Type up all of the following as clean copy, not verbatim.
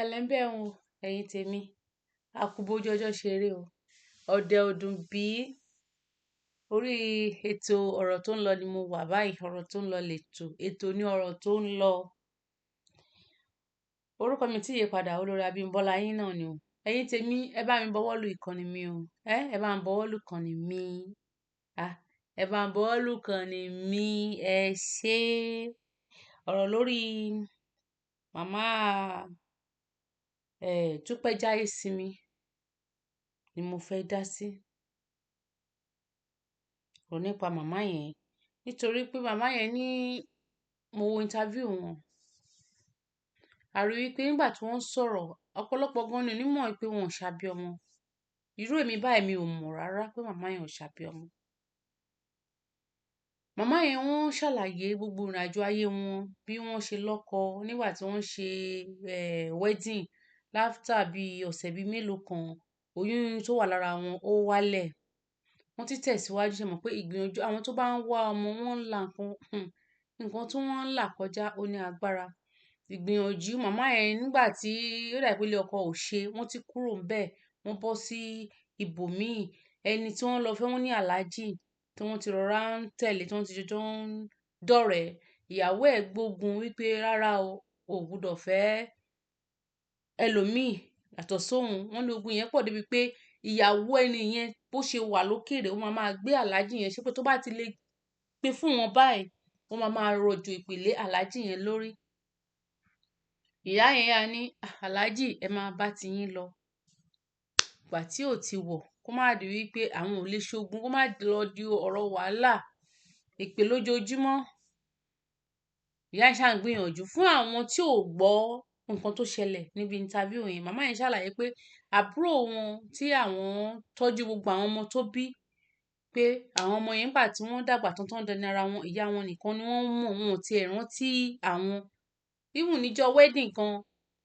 Ẹlẹ́ ń bẹ̀ ń o, ẹ̀yin tèmi. A kú bójú ọjọ́ ṣe rí o. Ọ̀dẹ̀ ọdún bí orí ètò ọ̀rọ̀ tó ń lọ ni mo wà báyìí. Ọ̀rọ̀ tó ń lọ lètò, ètò ní ọ̀rọ̀ tó ń lọ. Orúkọ mi tí yí padà, Olórí Abímbọ́lá yín náà ni o. Ẹ̀yin tèmi, ẹ bá mi bọwọ́ lu ìkànnì mi o. Ẹ bá mi bọwọ́ lu ìkànnì mi. À, ẹ bá mi bọwọ́ lu ìkànnì mi. Ẹ ṣé. Ọ̀rọ̀ lórí màmá, Dúpẹ́ Jáyésinmi ni mo fẹ́ dá sí. Ọ̀rọ̀ nípa màmá yẹn. Nítorí pé màmá yẹn ní mo wo interview wọn. A rí i wípé nígbà tí wọ́n ń sọ̀rọ̀, ọ̀pọ̀lọpọ̀ gan ni ò ní mọ̀ pé wọn ò ṣàbí ọmọ. Irú èmi báyìí mi ò mọ̀ rárá pé màmá yẹn ò ṣàbí ọmọ. Màmá yẹn wọ́n ṣàlàyé gbogbo ìrìnàjò ayé wọn, bí wọ́n ṣe lọ́kọ nígbà tí wọ́n ṣe, wedding. After bí ọ̀sẹ̀ bí mélòó kan, oyún tó wà lára wọn ó wálẹ̀. Wọ́n ti tẹ̀síwájú, ṣe mọ̀ pé ìgbìyànjú àwọn tó bá ń wá ọmọ wọ́n ń la nǹkan, nǹkan tí wọ́n ń là kọjá ó ní agbára. Ìgbìyànjú màmá yẹn nígbà tí ó dà pé ilé ọkọ ò ṣe, wọ́n ti kúrò ńbẹ̀, wọ́n bọ́ sí ibòmíì. Ẹni tí wọ́n lọ fẹ́ wọ́n ní Alhaji tí wọ́n ti rọra ń tẹ̀lé, tí wọ́n ti jọjọ́ ń dọ̀rẹ́. Ìyàwó ẹ̀ gbógun wípé rárá o, ò gbọdọ̀ fẹ́ ẹlòmíì yàtọ̀ sóhun. Wọ́n ní ogun yẹn pọ̀ débi pé ìyàwó ẹni yẹn bó ṣe wà lókèèrè, ó máa máa gbé Alhaji yẹn ṣépè tó bá ti lè gbé fún wọn báyìí, ó máa máa rọ̀jò ìpè Alhaji yẹn lórí. Ìyá yẹn á ní, "Alhaji, ẹ máa bá ti yín lọ." Ìgbà tí ò ti wọ̀, kó má di wípé àwọn ò lè ṣogun, kó má lọ di ọ̀rọ̀ wàhálà, ìpè lójoojúmọ́. Ìyá yẹn ṣà ń gbìyànjú fún àwọn tí ò gbọ́ nǹkan tó ṣẹlẹ̀ níbi interview yẹn. Màmá yẹn ṣàlàyé pé àbúrò wọn tí àwọn tọ́jú gbogbo àwọn ọmọ tó bí, pé àwọn ọmọ yẹn nígbà tí wọ́n dàgbà tán tán dẹni ara wọn, ìyá wọn nìkan ni wọ́n mọ̀, wọn ò tí ì rántí àwọn. Even níjọ́ wedding kan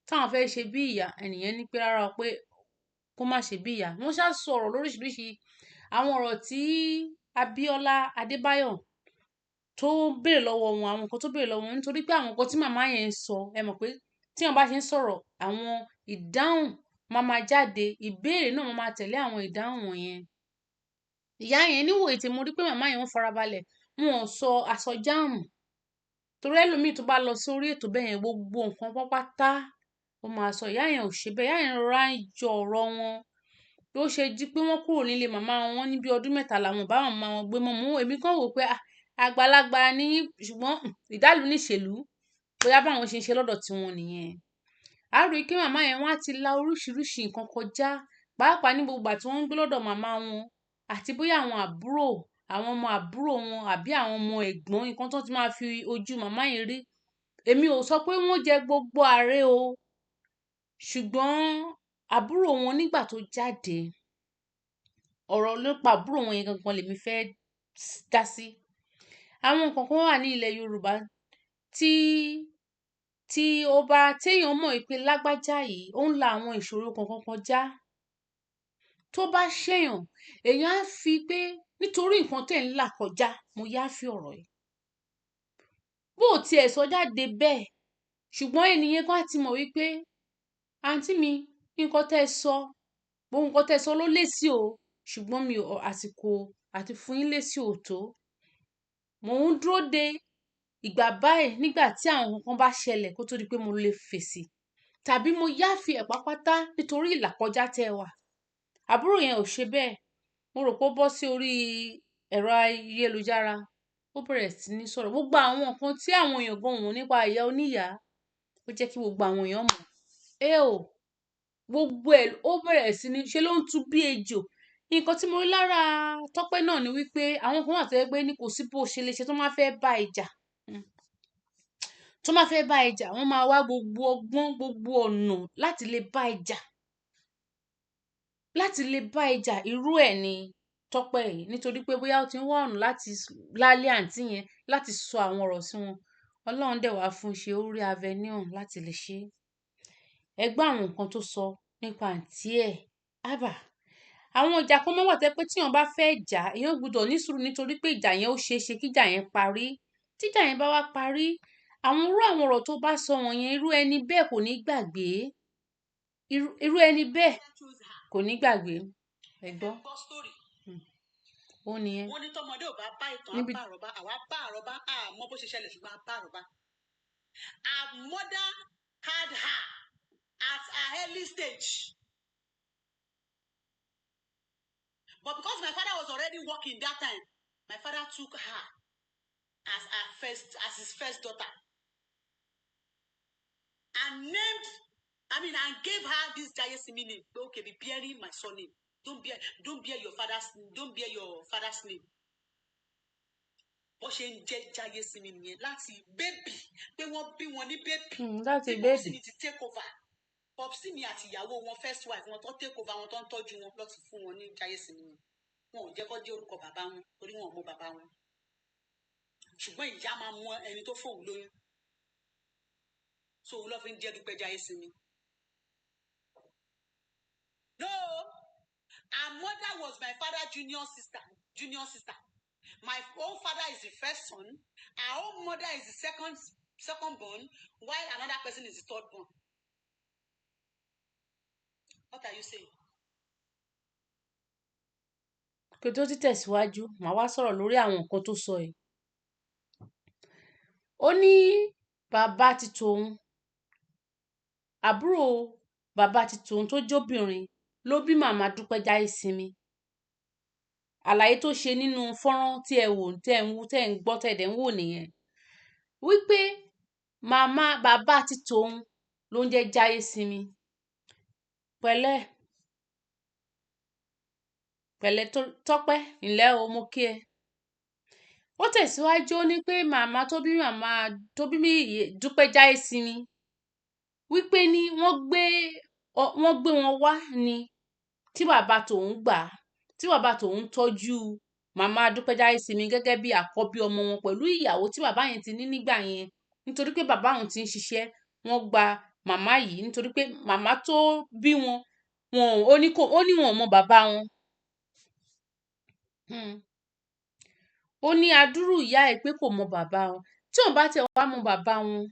tí àwọn fẹ́ ṣe bí ìyá, ẹni yẹn ní pé rárá o pé kó má ṣe bí ìyá. Wọ́n ṣá sọ̀rọ̀ lóríṣiríṣi àwọn ọ̀rọ̀ tí Abíọ́lá Adébáyọ̀ tó béèrè lọ́wọ́ wọn, àwọn nǹkan tó béèrè lọ́wọ́ wọn nítorí pé àwọn nǹkan tí màmá yẹn ń sọ, ẹ mọ̀ pé tí wọ́n bá ṣe ń sọ̀rọ̀, àwọn ìdáhùn máa ma jáde, ìbéèrè náà máa ma tẹ̀lé àwọn ìdáhùn wọ̀nyẹn. Ìyá yẹn níwòye tí mo rí pé màmá yẹn wọ́n farabalẹ̀, wọn ò sọ àsọjáàmù. Torí ẹlòmíì tó bá lọ sórí ètò bẹ́ẹ̀ yẹn, gbogbo nǹkan pátápátá ó máa sọ. Ìyá yẹn ò ṣe bẹ́ẹ̀. Ìyá yẹn rọra ń jọ ọ̀rọ̀ wọn. Bí ó ṣe di pé wọ́n kúrò nílé màmá wọn ní bí ọdún mẹ́ta làwọn bá màmá wọn gbé mọ́. Mo èmi kan wò pé, àgbàlagbà ni, ṣùgbọ́n ìdálù níṣèlú. Bóyá bá wọn ṣe ń ṣe lọ́dọ̀ tí wọn nìyẹn. A rí i pé màmá yẹn wọ́n á ti la oríṣiríṣi nǹkan kọjá, pàápàá ní gbogbo ìgbà tí wọ́n ń gbé lọ́dọ̀ màmá wọn àti bóyá àwọn àbúrò, àwọn ọmọ àbúrò wọn àbí àwọn ọmọ ẹ̀gbọ́n, nǹkan tó ti máa fi ojú màmá yẹn rí. Èmi ò sọ pé wọ́n jẹ gbogbo ààrẹ o, ṣùgbọ́n àbúrò wọn nígbà tó jáde, ọ̀rọ̀ nípa àbúrò wọn yẹn gangan lèmi fẹ́ dá sí. Àwọn nǹkan kan wà ní ilẹ̀ Yorùbá tí ó bá tí èèyàn mọ̀ pé lágbájá yìí ó ń la àwọn ìṣòro kankan kọjá. Tó bá ṣẹ̀yàn, èèyàn á fi pé nítorí nǹkan tí ẹ̀ ń là kọjá, mo yá fi ọ̀rọ̀ yìí. Bó ti ẹ̀ sọ jáde bẹ́ẹ̀, ṣùgbọ́n ẹni yẹn gan á ti mọ̀ wípé àǹtí mi, nǹkan tí ẹ sọ, gbogbo nǹkan tí ẹ sọ ló lé sí o, ṣùgbọ́n mi ò àsìkò àti fún yín lésì ò tó. Mò ń dúró de ìgbà báyìí nígbà tí àwọn nǹkan kan bá ṣẹlẹ̀ kó tó di pé mo lè fèsì. Tàbí mo yá fi ẹ̀ pátápátá nítorí ìlàkọjá tí ẹ wà. Àbúrò yẹn ò ṣe bẹ́ẹ̀. Mo rò pé ó bọ́ sí orí ẹ̀rọ ayélujára, ó bẹ̀rẹ̀ sí ní sọ̀rọ̀. Gbogbo àwọn nǹkan tí àwọn èèyàn gan mọ̀ nípa ìyá oníyà, ó jẹ́ kí gbogbo àwọn èèyàn mọ̀. É o, gbogbo ẹ̀ ó bẹ̀rẹ̀ sí ní ṣe ló ń tú bí ejò. Nǹkan tí mo rí lára Tọ́pẹ́ náà ni wípé àwọn kan wà tó jẹ́ pé ní kò sí bó ṣe lè ṣe tó máa fẹ́ bá ẹ jà. Tó máa fẹ́ bá ẹ jà, wọ́n máa wá gbogbo ọgbọ́n, gbogbo ọ̀nà láti lè bá ẹ jà. Láti lè bá ẹ jà, irú ẹ̀ ni Tọ́pẹ́ yìí. Nítorí pé bóyá ó ti ń wá ọ̀nà láti lálé àǹtí yẹn láti sọ àwọn ọ̀rọ̀ sí wọn. Ọlọ́run dẹ̀ wá fún un ṣe ó rí avenue láti lè ṣe. Ẹ gbọ́ àwọn nǹkan tó sọ nípa àǹtí ẹ̀. Àbá. Àwọn ìjà kan máa wà tó jẹ́ pé tí èèyàn bá fẹ́ jà, èèyàn gbọdọ̀ ní sùúrù nítorí pé ìjà yẹn ó ṣe é ṣe kí ìjà yẹn parí. Tí ìjà yẹn bá wá parí, àwọn irú àwọn ọ̀rọ̀ tó bá sọ wọ̀nyẹn, irú ẹni bẹ́ẹ̀ kò ní gbàgbé. Irú ẹni bẹ́ẹ̀ kò ní gbàgbé. Ẹ gbọ́, ó nìyẹn. Wọ́n ní tọmọdé ò bá bá ìtàn, á Níbi bá àròbá. Àwa bá àròbá, àmọ́ bó ṣe ṣẹlẹ̀, ṣùgbọ́n a bá àròbá. Her mother had her at her early stage, but because my father was already working that time, my father took her as his first daughter and named, I mean, and gave her this Jaiyesimi name. Pé okay, be bearing my surname, don't bear your father's name. Bó ṣe ń jẹ́ Jaiyesimi nìyẹn láti baby, pé wọ́n bí wọn ní baby Láti tí popsi baby. Mi ti take over, popsi mi àti ìyàwó wọn, first wife wọn, tó take over wọn, tó ń tọ́jú wọn, ló ti fún wọn ní Jaiyesimi yẹn. Wọn ò jẹ́ kó jẹ́ orúkọ bàbá wọn torí wọn ò mọ bàbá wọn, ṣùgbọ́n ìyá máa mọ ẹni tó fóun lóyún, so òun ló fi ń jẹ́ Dúpẹ́ Jaiyesimi. No, her mother was my father junior sister. My own father is the first son, her own mother is the second born, while another person is the third born. What are you saying? Kí n tó ti tẹ̀síwájú, màá wá sọ̀rọ̀ lórí àwọn nǹkan tó sọ yìí. Ó ní bàbá ti tòun, àbúrò bàbá ti tòun tó jóbìnrin ló bí màmá Dúpẹ́ Jáyésinmi. Àlàyé tó ṣe nínú fọ́nrán tí ẹ wò, tẹ́ ń wò, tẹ́ ń gbọ́, tẹ́ dẹ̀ ń wò nìyẹn. Wípé màmá bàbá ti tòun ló ń jẹ́ Jáyésinmi. Pẹ̀lẹ́ pẹ̀lẹ́ Tọ́pẹ́, ńlẹ́ o, mo kí ẹ. Ó tẹ̀síwájú, ó ní pé màmá tó bí Dúpẹ́ Jáyésinmi, wípé ní wọ́n gbé wọn wá ni tí bàbá tòun gbà á, tí bàbá tòun tọ́jú màmá Dúpẹ́ Jáyésinmi gẹ́gẹ́ bí àkọ́bí ọmọ wọn pẹ̀lú ìyàwó tí bàbá yẹn ti ní nígbà yẹn. Nítorí pé bàbá òun ti ń ṣiṣẹ́, wọ́n gba màmá yìí nítorí pé màmá tó bí wọn, wọn ò ní kò ó ní wọn ò mọ bàbá wọn. Ó ní adúrú ìyá ẹ̀ pé kò mọ bàbá wọn. Tí òun bá tiẹ̀ wá mọ bàbá wọn,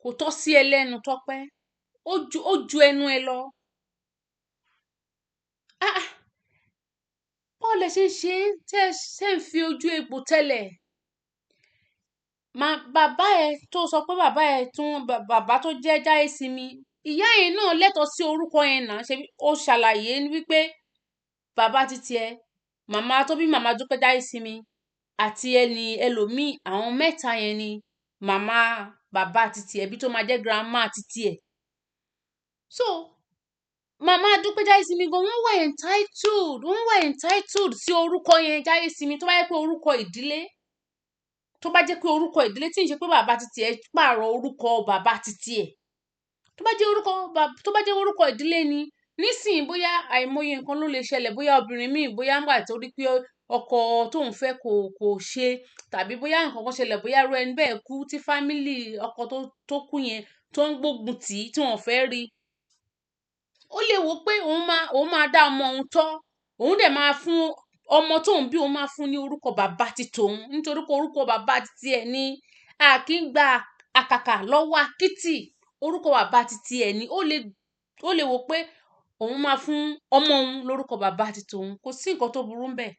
kò tọ́ sí ẹ lẹ́nu, Tọ́pẹ́. Ó ju ẹnu ẹ lọ. Ah ah! Báwo lẹ ṣe ń ṣe é tẹ́ ẹ ń fi ojú egbò tẹ́lẹ̀? Bàbá ẹ tó sọ pé bàbá ẹ tún bàbá tó jẹ́ Jáyésinmi, ìyá yẹn náà lẹ́tọ̀ọ́ sí orúkọ yẹn náà. Ṣebí ó ṣàlàyé wípé bàbá titi ẹ, màmá tó bí màmá Dúpẹ́ Jáyésinmi àti ẹni ẹlòmíì, àwọn mẹ́ta yẹn ni màmá bàbá titi ẹ, bí tó máa jẹ́ grandma titi ẹ. So màmá Dúpẹ́ Jáyésinmi gan, wọ́n wà entitled sí orúkọ yẹn, Jáyésinmi, tó bá jẹ́ pé orúkọ ìdílé, tó bá jẹ́ pé orúkọ ìdílé tí ń ṣe pé bàbá titi ẹ pààrọ̀ orúkọ bàbá titi ẹ. Tó bá jẹ́ orúkọ ìdílé ni, nísìnyí bóyá àìmọye nǹkan ló lè ṣẹlẹ̀, bóyá obìnrin míì, bóyá ńgbà tó rí pé ọkọ tóun fẹ́ kò ṣe, tàbí bóyá nǹkan kan ṣẹlẹ̀, bóyá irú ẹni bẹ́ẹ̀ kú, tí family ọkọ tó kú yẹn tó ń gbógun tì í, tí wọ́n fẹ́ rí. Ó lè wò pé òun máa dá ọmọ òun tọ́, òun dẹ̀ máa fún ọmọ tóun bí, òun máa fún ní orúkọ bàbá ti tòun, nítorí pé orúkọ bàbá ti ẹ̀ ní a kì í gba àkàkà lọ́wọ́ akítì. Orúkọ bàbá ti tiẹ̀ ní. Ó lè wò pé òun máa fún ọmọ òun lórúkọ bàbá ti tòun. Kò sí nǹkan tó burú ńbẹ̀.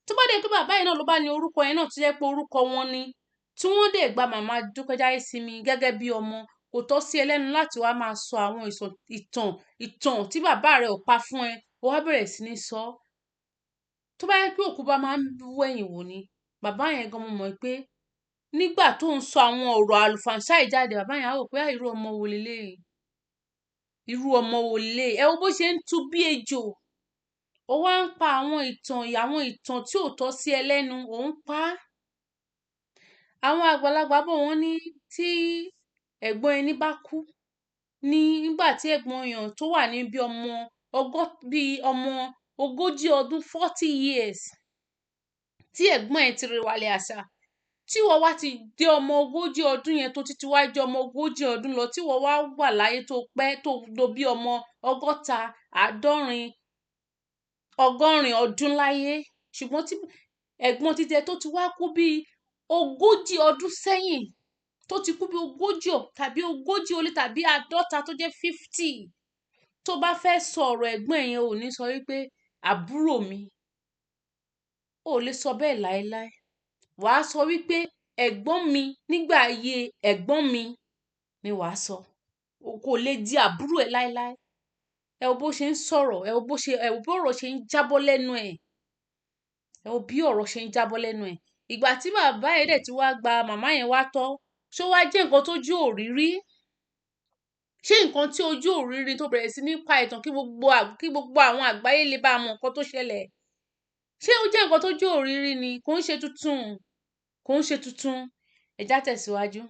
Tó bá dẹ̀ pé bàbá yẹn náà ló bá ní orúkọ yẹn náà, tó jẹ́ pé orúkọ wọn ni, tí wọ́n dẹ̀ gba màmá Dúpẹ́ Jáyésinmi gẹ́gẹ́ bí ọmọ, kò tọ́ sí ẹ lẹ́nu láti wá máa sọ àwọn ìtàn tí bàbá rẹ ò pa fún ẹ, ó wá bẹ̀rẹ̀ sí ní sọ. Tó bá jẹ́ pé òkú bá máa ń wẹ̀yìn wò ni, bàbá yẹn gan, mo mọ̀ pé nígbà tó ń sọ àwọn ọ̀rọ̀ àlùfàǹsá yìí jáde, bàbá yẹn á wò pé, irú ọmọ wo leléyìí? Irú ọmọ wo leléyìí? Ẹ wo bó ṣe ń tú bí ejò. Ó wá ń pa àwọn ìtàn tí ò tọ́ sí ẹ lẹ́nu, ò ń pa á. Àwọn àgbàlagbà bọ̀, wọ́n ní tí ẹ̀gbọ́n ẹni bá kú ní nígbà tí ẹ̀gbọ́n èèyàn tó wà ní bí ọmọ 40 ọdún, 40 years, tí ẹ̀gbọ́n ẹ ti rewàlẹ̀ àṣà, tí ìwọ wá ti dé ọmọ 40 ọdún yẹn, tó títí wá jẹ́ ọmọ 40 ọdún lọ, tí ìwọ wá wà láyé tó pẹ́, tó lo bí ọmọ 60, 70, 80 ọdún láyé, ṣùgbọ́n tí ẹ̀gbọ́n títí ẹ tó ti wá kú bí 40 ọdún sẹ́yìn, tó ti kú bí 40 tàbí 40 ó lé tàbí 50, tó jẹ́ 50. Tó bá fẹ́ sọ ọ̀rọ̀ ẹ̀gbọ́n ẹ̀ yẹn, ò ní sọ wípé àbúrò mi. O ò lè sọ bẹ́ẹ̀ láéláé. Wàá sọ wípé ẹ̀gbọ́n mi nígbà ayé ẹ̀gbọ́n mi ni wàá sọ. O kò lè di àbúrò ẹ̀ láéláé. Ẹ wo bó ṣe ń sọ̀rọ̀, ẹ wo bó ṣe, ẹ wo bí ọ̀rọ̀ ṣe ń jábọ́ lẹ́nu ẹ̀. Ẹ wo bí ọ̀rọ̀ ṣe ń jábọ́ lẹ́nu ẹ̀. Ìgbà tí bàbá ẹ̀ dẹ̀ ti wá gba màmá yẹn wá tọ́, ṣó wá jẹ́ nǹkan tójú ò rí rí? Ṣé nǹkan tí ojú ò rí rí tó bẹ̀rẹ̀ sí ní pa ìtàn kí gbogbo àwọn àgbáyé lè bá mọ nǹkan tó ṣẹlẹ̀? Ṣé ó jẹ́ nǹkan tójú ò rí rí ni? Kò ń ṣe tuntun. Kò ń ṣe tuntun. Ẹ já tẹ̀síwájú.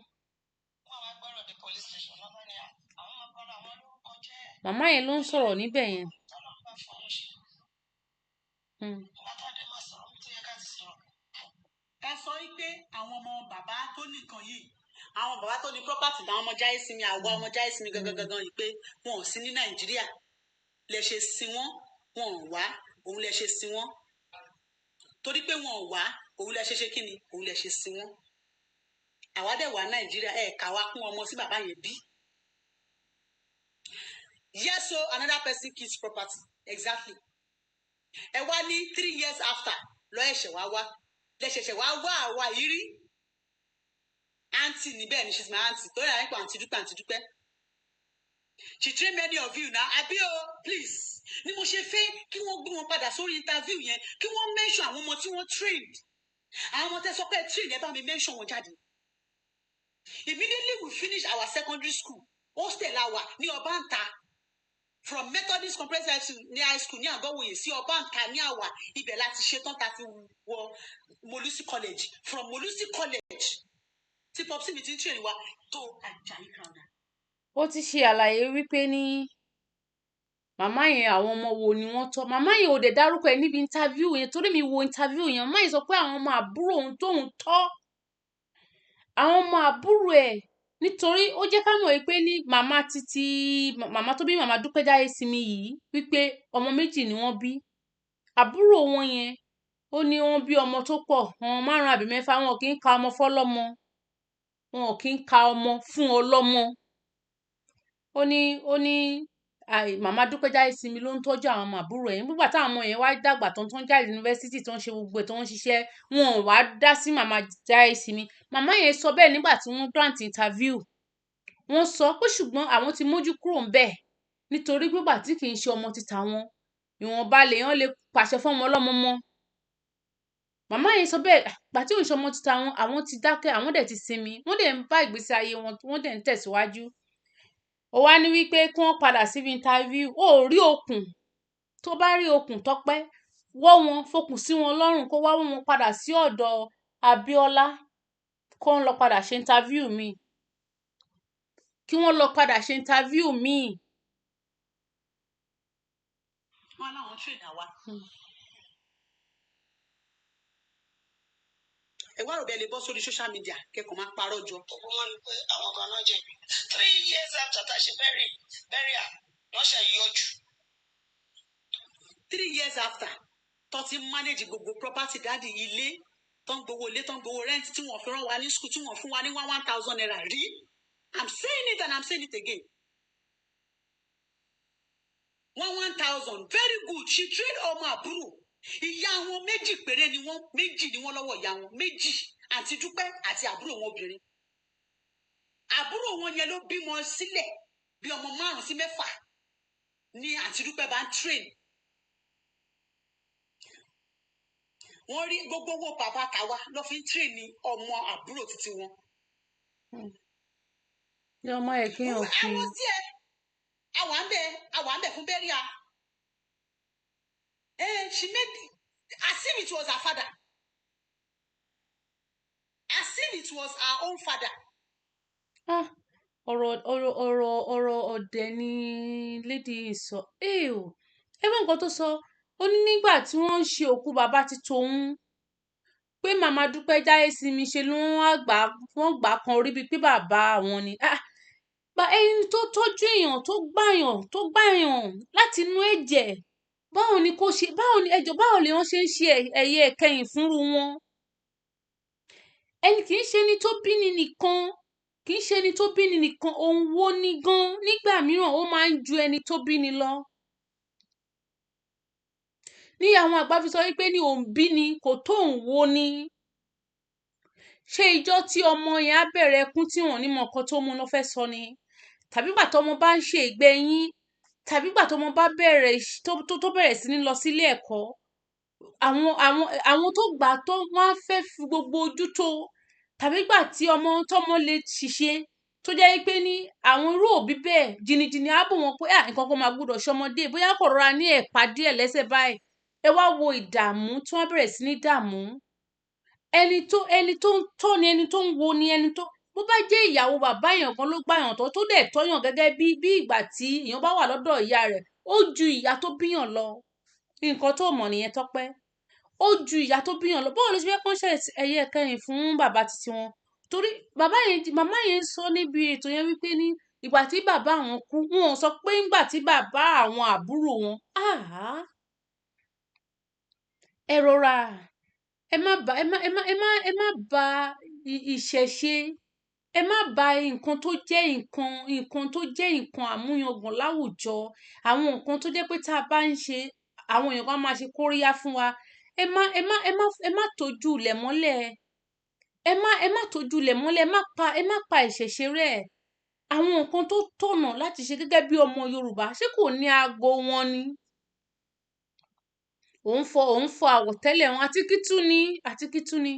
Màmá yẹn ló ń sọ̀rọ̀ níbẹ̀ yẹn. Ẹ sọ wípé àwọn ọmọ bàbá tó nìkan yìí, àwọn bàbá tó ní property làwọn ọmọ Jáyésinmi, àwa ọmọ Jáyésinmi gangan gangan yìí, pé wọn ò sí ní Nàìjíríà lẹ ṣe sin wọn, wọn ò wá, òun lẹ ṣe sin wọn. Torí pé wọn ò wá, òun lẹ ṣe ṣe kí ni, òun lẹ ṣe sin wọn. Àwa dẹ̀ wà Nàìjíríà, ẹ̀ kà wá kún ọmọ sí bàbá yẹn bí. Yes, so another person kills property. Exactly. Ẹ wá ní 3 years after lọ ẹ̀ṣẹ̀ wá wá, lẹ́ṣẹ̀ṣẹ̀ wá wá àwa yìí rí. Aunty ni bẹ́ẹ̀ ni, she's my aunty. Torí àwọn ẹ̀pọ̀ Aunty Dúpẹ́, Aunty Dúpẹ́. She train many of you now. Àbí o, please. Ni mo ṣe fẹ́ kí wọ́n gbé wọn padà sórí interview yẹn, kí wọ́n mention àwọn ọmọ tí wọ́n trained. Àwọn ọmọ tẹ́ sọ pé train, ẹ bá mi mention wọn jáde. Immediately we finish our secondary school, hostel la wà ní Ọbàntà. From Methodist Comprehensive High School ní high school ní Àgọ́wòye sí Ọbàntà ní àwà, ibẹ̀ láti ṣetán ta fi wọ Molusi College. From Molusi College tí popsi mi ti ń train wa tó Ajayi Crowther. Ó ti ṣe àlàyé wípé ní màmá yẹn, àwọn ọmọ wo ni wọ́n tọ́. Màmá yẹn ò dẹ̀ dárúkọ ẹ̀ níbi interview yẹn, torí mi wo interview yẹn. Màmá yẹn sọ pé àwọn ọmọ àbúrò òun tóun tọ́, àwọn ọmọ àbúrò ẹ̀, nítorí ó jẹ́ ká mọ̀ wípé ní màmá títí màmá tó bí màmá Dúpẹ́ Jáyésinmi yìí, wípé ọmọ méjì ni wọ́n bí. Àbúrò wọn yẹn, ó ní wọ́n bí ọmọ tó pọ̀, wọn márùn-ún àbí mẹ́fà. Wọn kì í ka ọmọ fọ́lọ́mọ, wọn kì í ka ọmọ fún ọlọ́mọ. Ó ní màmá Dúpẹ́ Jáyésinmi ló ń tọ́jú àwọn ọmọ àbúrò ẹ̀. Nígbà táwọn ọmọ yẹn wá dàgbà tán, tán jáde yunifásítì, tó ń ṣe gbogbo ẹ̀, tó ń ṣiṣẹ́, wọn ò wá dá sí màmá Jáyésinmi. Màmá yẹn sọ bẹ́ẹ̀ nígbà tí wọ́n grant interview. Wọ́n sọ pé ṣùgbọ́n àwọn ti mójú kúrò ńbẹ̀, nítorí pígbà tí kì í ṣe ọmọ títa wọn, ìwọ̀nba lèèyàn lè pàṣẹ fún ọmọ ọlọ́mọ mọ́. Màmá yẹn sọ bẹ́ẹ̀, gbà tí òun ṣe ọmọ títa wọn, àwọn ti dákẹ́, àwọn dẹ̀ ti sinmi, wọ́n dẹ̀ ń bá ìgbésí ayé wọn, wọ́n dẹ̀ ń tẹ̀síwájú. Ó wá ní wípé kí wọ́n padà síbi interview. Ó rí okùn, tó bá rí okùn tọ́pẹ́, wọ́ wọn, fokùn sí wọn lọ́rùn, kó wá wọ́n wọn padà sí ọ̀dọ̀ Abíọ́lá, kó ń lọ padà ṣe interview mi, kí wọ́n lọ padà ṣe interview míì. Wọn láwọn train àwa. Ẹ wá rò bí ẹ lè bọ́ sórí social media kẹ́kọ̀ọ́ máa parọ́ jọ. Gbogbo wọn ni pé àwọn kan náà jẹ̀bi. 3 years after tá a ṣe burial lọ́sẹ̀ yọjú. 3 years after tó ti manage gbogbo property daddy, ilé tó ń gbowó ilé, tó ń gbowó rent, tí wọ́n fi rán wa ní school, tí wọ́n fún wa ní one one thousand naira rí. I'm saying it and I'm saying it again, one one thousand. Very good, she trained ọmọ àbúrò. Ìyá wọn méjì péré ni wọ́n, méjì ni wọ́n lọ́wọ́ ìyá wọn méjì, Àǹtí Dúpẹ́ àti àbúrò wọn obìnrin. Àbúrò wọn yẹn ló bímọ sílẹ̀ bí ọmọ márùn sí mẹ́fà ní Àǹtí Dúpẹ́ bá ń train. Wọ́n rí gbogbo owó bàbá tàwa ló fi ń train ní ọmọ àbúrò títí wọn. Ní ọmọ yẹ kéèyàn fi Àwọn tí ẹ àwa ń bẹ fún burial. She made as if it was her father, as if it was her own father. Ah, ọ̀rọ̀ ọ̀dẹ̀ ni lady yìí sọ. Ew, ẹ gbọ́ nǹkan tó sọ. Ó ní nígbà tí wọ́n ń ṣe òkú bàbá ti tòun, pé màmá Dúpẹ́ Jáyésinmi ṣe ló wọ́n gbà, wọ́n gbà kan orí bíi pé bàbá àwọn ni. Ah, bá ẹni tó tọ́jú èèyàn, tó gbàyàn láti inú ẹ̀jẹ̀, báwo ni kò ṣe, báwo ni ẹjọ́, báwo ni wọ́n ṣe ń ṣe ẹ̀yẹ ìkẹyìn fúnru wọn? Ẹni kì í ṣe ẹni tó bí ni nìkan, Kì í ṣe ẹni tó bí ni nìkan, òun wo ni gan nígbà mìíràn ó máa ń ju ẹni tó bí ni lọ. Ní àwọn àgbà fi sọ wípé ní òun bí ni kò tó òun wo ni. Ṣé ijọ́ tí ọmọ yẹn á bẹ̀rẹ̀ ẹkún tí wọ́n ní mọ nǹkan tó mú un lọ fẹ́ sọ ni? Tàbí ìgbà tọ́mọ bá ń ṣe ìgbẹ́ yín, tàbí ìgbà tọ́mọ bá bẹ̀rẹ̀ tó bẹ̀rẹ̀ sí ní lọ sílé ẹ̀kọ́, àwọn tó gbà tó wọ́n á fẹ́ fi gbogbo ojú tó. Tàbí ìgbà tí ọmọ tọ́mọ lè ṣiṣẹ́ tó jẹ́ wípé ní àwọn irú òbí bẹ́ẹ̀ jìnnìjìnnì á bò wọ́n pé à nǹkan kan máa gbọdọ̀ ṣọmọdé, bóyá kò rọra ní ẹ̀pà díẹ̀ lẹ́sẹ̀ báyìí. Ẹ wá wo ìdààmú tí wọ́n bẹ̀rẹ̀ sí ní dààmú. Ẹni tó ń tọ́ ni, ẹni tó ń wo ni, ẹni tó bó bá jẹ́ ìyàwó bàbá èèyàn kan ló gbà yàn tọ́ tó dẹ̀ tọ́yàn gẹ́gẹ́ bí ìgbà tí èèyàn bá wà lọ́dọ̀ ìyá rẹ̀, ó ju ìyá tó bíyàn lọ. Nǹkan tó mọ̀ nìyẹn Tọ́pẹ́. Ó ju ìyá tó bíyàn lọ. Báwo ló ṣe fẹ́ kán ṣe ẹyẹ kẹyìn fún bàbá titi wọn? Torí bàbá yẹn, màmá yẹn sọ níbi ètò yẹn wípé ní ìgbà tí bàbá àwọn kú, wọn ò sọ pé ńgbà tí bàbá àwọn àbúrò wọn. Àhá. Ẹ rọra, ẹ má ba, ẹ má, ẹ má, ẹ má, ẹ má ba ìṣẹ̀ṣe, ẹ má ba nǹkan tó jẹ́ nǹkan, nǹkan tó jẹ́ nǹkan àmúyangàn láwùjọ, àwọn nǹkan tó jẹ́ pé tá a bá ń ṣe, àwọn èèyàn kan máa ṣe kóríyá fún wa. Ẹ má, ẹ má, ẹ má, ẹ má tójú ilẹ̀ mọ́lẹ̀. Ẹ má, ẹ má tójú ilẹ̀ mọ́lẹ̀, ẹ má pa ìṣẹ̀ṣe rẹ́. Àwọn nǹkan tó tọ̀nà láti ṣe gẹ́gẹ́ bí ọmọ Yorùbá, ṣé kò ní aago wọn ni? Òun fọ àwọ̀tẹ́lẹ̀ wọn, àti kí tún ni, àti kí tún ni.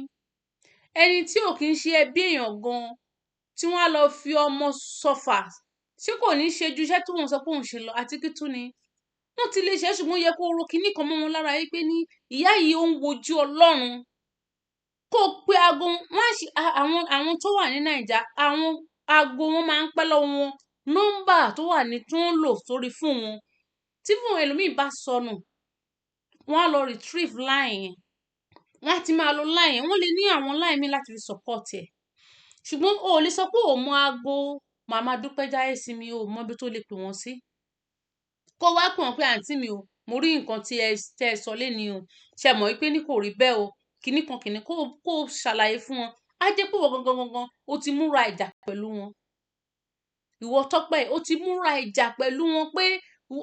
Ẹni tí ò kí ń ṣe ẹbí èèyàn gan, tí wọ́n á lọ fi ọmọ sọfà, ṣé kò ní ṣe ju iṣẹ́ tí wọ́n sọ pé òun ṣe lọ, àti kí tún ni. Wọ́n ti lè ṣe é, ṣùgbọ́n ó yẹ kó ro kíní kan mọ́ wọn lára wípé ní ìyá yìí ó ń wojú Ọlọ́run. Kó pe aago, wọ́n á ṣe, àwọn tó wà ní Nàìjà, àwọn aago wọn máa ń pẹ́ lọ́wọ́ wọn. Nọ́mbà tó wà ní tí wọ́n ń lò sórí fóònù wọn. Tí fóònù ẹlòmíì bá sọnù, wọ́n á lọ retrieve line yẹn. Wọ́n á ti máa lo line yẹn. Wọ́n lè ní àwọn line mi láti fi support ẹ̀. Ṣùgbọ́n o ò lè sọ pé o mọ aago Màmá Dúpẹ́ Jáyésinmi, o ò mọ ibi tó lè pè wọ́n sí. Kó wá pè wọ́n pé àǹtí mi o, mo rí nǹkan tí ẹ tẹ́ ẹ sọ léni o. Ṣé ẹ mọ̀ wípé ní kò rí bẹ́ẹ̀ o. Kíní kan kíní kó ṣàlàyé fún wọn. Á jẹ́ pé ìwọ gangan gangan o ti múra ìjà pẹ̀lú wọn. Ìwọ Tọ́pẹ́, o ti múra ìjà pẹ̀lú wọn pé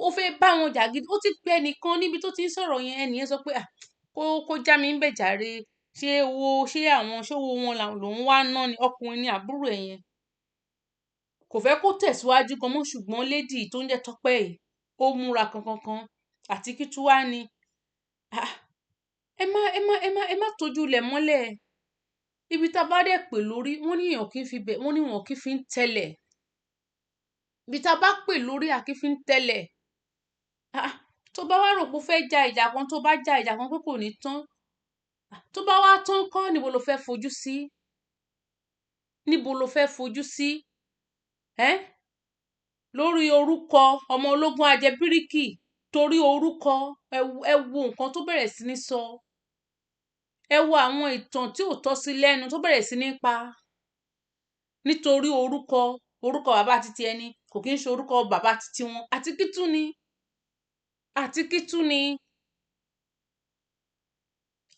ó fẹ́ bá wọn jà gidi. Ó ti pe ẹnìkan níbi tó ti ń sọ̀rọ̀ yẹn, ẹni yẹn sọ pé à, kó já mi ń bẹ̀ jàre. Ṣé owó, ṣé àwọn, ṣé owó wọn lòún wá ná ni? Ọkùnrin ni àbúrò ẹ̀ yẹn. Kò fẹ́ kó tẹ̀síwájú gan mọ́, ṣùgbọ́n lady tó ń jẹ́ Tọ́pẹ́ yìí, ó múra kankankan àti kí tún wá ni. Ah, ẹ má, ẹ má, ẹ má, ẹ má tójú ilẹ̀ mọ́lẹ̀. Ibi tá a bá dẹ̀ pè lórí, wọ́n ní èèyàn kì í fi bẹ̀, wọ́n ní wọn kì í fi ń tẹ̀lẹ̀. Ibi tá a bá pè lórí, a kì í fi ń tẹ̀lẹ̀. Ah, tó bá wá rò pé ó fẹ́ ja ìjà kan, tó bá ja ìjà kan pé kò ní tán. Tó bá wá tán kọ́, níbo lo fẹ́ fojú sí? Níbo lo fẹ́ fojú sí? Ẹ́? Lórí orúkọ ọmọ ológun ajẹbíríkì, torí orúkọ, ẹ wo nǹkan tó bẹ̀rẹ̀ sí ní sọ. Ẹ wo àwọn ìtàn tí ò tọ́ sí lẹ́nu tó bẹ̀rẹ̀ sí ní pa. Nítorí orúkọ, orúkọ bàbá titi ẹni kò kí ń ṣe orúkọ bàbá titi wọn. Àti kí tún ni? Àti kí tún ni?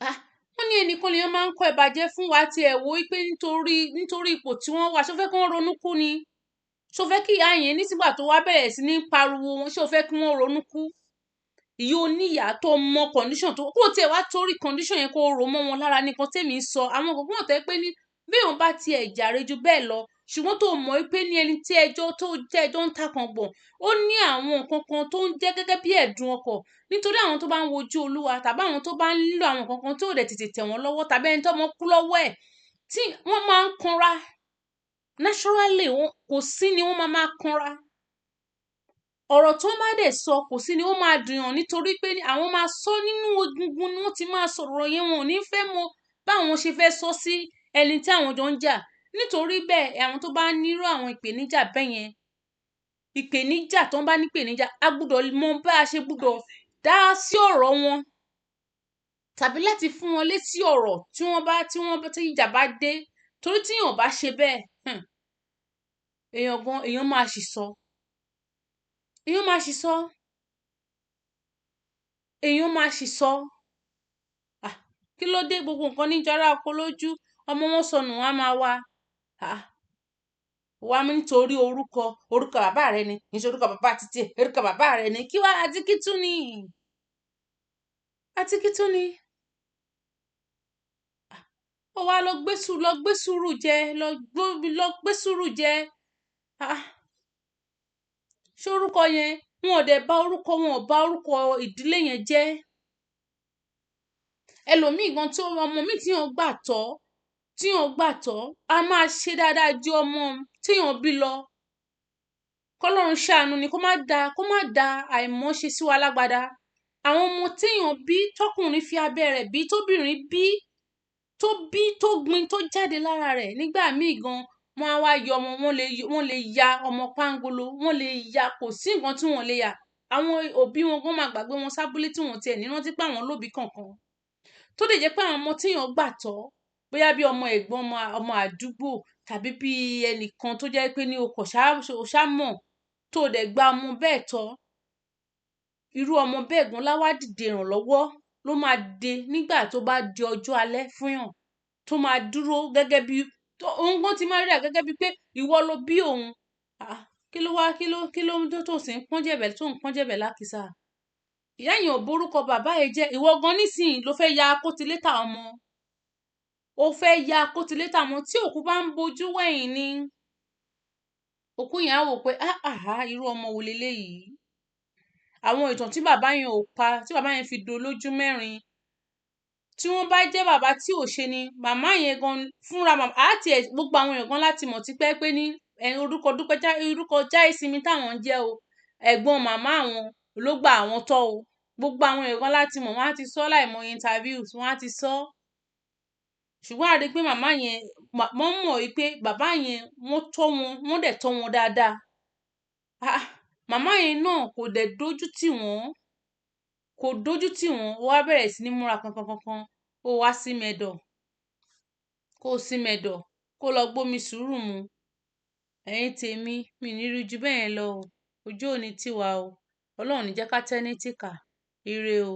Ah, wọ́n ní ẹnìkan lèèyàn máa ń kọ ìbàjẹ́ fún wa tí ẹ wo wípé nítorí ipò tí wọ́n wà, ṣé o fẹ́ kí wọ́n ronú kú ni? Ṣé o fẹ́ kí ìyá yẹn nísìgbà tó wá bẹ̀rẹ̀ sí ní pariwo wọn, ṣé o fẹ́ kí wọ́n ronú kú? Ìyá oníyà tó mọ condition tó, kó tiẹ̀ wá torí condition yẹn kó rò mọ́ wọn lára ní nǹkan tèmi ń sọ. Àwọn nǹkan kan tẹ́ pé ní bí èèyàn bá ti ẹ̀ jàre ju bẹ́ẹ̀ lọ, ṣùgbọ́n tó mọ̀ wípé ní ẹni tí ẹjọ́ tó jẹ́ ẹjọ́ ń ta kan gbọ̀n, ó ní àwọn nǹkan kan tó ń jẹ́ gẹ́gẹ́ bí ẹ̀dùn ọkàn. Nítorí àwọn tó bá ń wojú Olúwa tàbí àwọn tó bá ń nílò àwọn nǹkan kan tí ò dẹ̀ tètè tẹ̀ wọ́n lọ́wọ́ tàbí ẹni tó mọ kú lọ́wọ́ ẹ̀, tí wọ́n máa ń kanra. Naturally, kò sí ni wọ́n máa máa kanra. Ọ̀rọ̀ tó máa dẹ̀ sọ kò sí ni ó máa dùn yàn nítorí pé àwọn máa sọ nínú egungun ni wọ́n ti máa sọ̀rọ̀ yẹn, wọn ò ní fẹ́ mọ báwọn ṣe fẹ́ sọ sí ẹni tí àwọn jọ ń jà. Nítorí bẹ́ẹ̀, àwọn tó bá nírú àwọn ìpèníjà bẹ́ẹ̀ yẹn, ìpèníjà tó ń bá ní ìpèníjà, a gbọdọ̀ mọ bá a ṣe gbọdọ̀ dá sí ọ̀rọ̀ wọn tàbí láti fún wọn létí ọ̀rọ̀ tí wọ́n bá, tí wọ́n, tí ìjà bá dé. Torí tí èèyàn bá ṣe bẹ́ẹ̀, èèyàn gan, èèyàn máa ṣì sọ. Èèyàn máa ṣì sọ. Èèyàn máa ṣì sọ. Ah, kí ló dé gbogbo nǹkan ní jọra oko lójú? Ọmọ wọn sọnù, wọ́n á máa wá. Ah, Wá mú nítorí orúkọ, orúkọ bàbá rẹ ni, kì í ṣe orúkọ bàbá títí ẹ, orúkọ bàbá rẹ ni. Kí wá àti kí tún ni? Àti kí tún ni? Ó wá lọ gbé sùúrù, lọ gbé sùúrù jẹ, lọ gbé sùúrù jẹ. Ah, ṣé orúkọ yẹn, wọn ò dẹ̀ bá orúkọ, wọn ò bá orúkọ ìdílé yẹn jẹ́. Ẹlòmíì gan tí ọmọ mi tí yàn gbà tọ́, tí yàn gbà tọ́, a máa ṣe dáadáa ju ọmọ tí yàn bí lọ. Kọ́lọ́run ṣàánú ni, kó má da àìmọ́ṣe sí wa lágbada. Àwọn ọmọ tí yàn bí, tọkùnrin fi abẹ́ rẹ̀ bí, tóbìnrin bí, tó bí, tó gbin, tó jáde lára rẹ̀ nígbà míì gan, wọ́n á wá yọ ọmọ, wọ́n lè ya ọmọ pángolo, wọ́n lè ya, kò sí nǹkan tí wọ́n lè yà. Àwọn òbí wọn gan máa gbàgbé wọn sábúlé tí wọ́n tiẹ̀ ní rántí pé àwọn lóbìí kankan. Tó lè jẹ́ pé àwọn ọmọ tí èèyàn gbà tọ́, bóyá bí ọmọ ẹ̀gbọ́n, ọmọ àdúgbò tàbí bí ẹnìkan tó jẹ́ pé ní o kò ṣá, o ṣá mọ̀, tó dẹ̀ gba ọmọ bẹ́ẹ̀ tọ́, irú ọmọ bẹ́ẹ̀ gan lá wá dìde ìrànlọ́wọ́ ló máa dé nígbà tó bá di ọjọ́ alẹ́ fún yàn, tó máa dúró gẹ́gẹ́ bí, tó, òun gan ti máa rí rẹ̀ gẹ́gẹ́ bí pé ìwọ ló bí òun. Ah, kí ló wá, kí ló ń tó sì ń pọ́n jẹ̀bẹ̀, tó ń pọ́n jẹ̀bẹ̀ lákìsà? Ìyá yẹn ò borúkọ bàbá ẹ jẹ́. Ìwọ gan nísìnyí ló fẹ́ ya kótílétà ọmọ. Ó fẹ́ ya kótílétà ọmọ tí òkú bá ń bojú wẹ̀yìn ni. Òkú yẹn á wò pé, ah, ah, irú ọmọ wo leléyìí? Àwọn ìtàn tí bàbá yẹn ò pa, tí bàbá yẹn fi do lójú mẹ́rin. Tí wọ́n bá jẹ́ bàbá tí ò ṣe ni, màmá yẹn gan fúnra màmá, á ti ẹ̀, gbogbo àwọn èèyàn gan láti mọ̀ tipẹ́ pé ní, ẹ, orúkọ Dúpẹ́ já, orúkọ Jáìsimi táwọn ń jẹ́ o, ẹ̀gbọ́n màmá àwọn ló gba àwọn tọ́ o. Gbogbo àwọn èèyàn gan láti mọ̀, wọ́n á ti sọ láìmọye interviews, wọ́n á ti sọ. Ṣùgbọ́n a rí pé màmá yẹn, wọ́n mọ̀ wípé bàbá yẹn wọ́n tọ́ wọn, wọ́n dẹ̀ tọ́ wọn dáadáa. Ah, màmá yẹn náà kò dẹ̀ dójú tì wọ́n, kò dójú tì wọ́n. Ó wá bẹ̀rẹ̀ sí ní múra kankan kankan, ó wá sí mẹ́dọ̀, kó sí mẹ́dọ̀, kó lọ gbómi sùúrù mu. Ẹ̀yin tèmi, mi ní rí ju bẹ́ẹ̀ lọ o. Ojú ò ní tì wá o. Ọlọ́run ò ní jẹ́ ká tẹ́ ní tìkà. Ire o.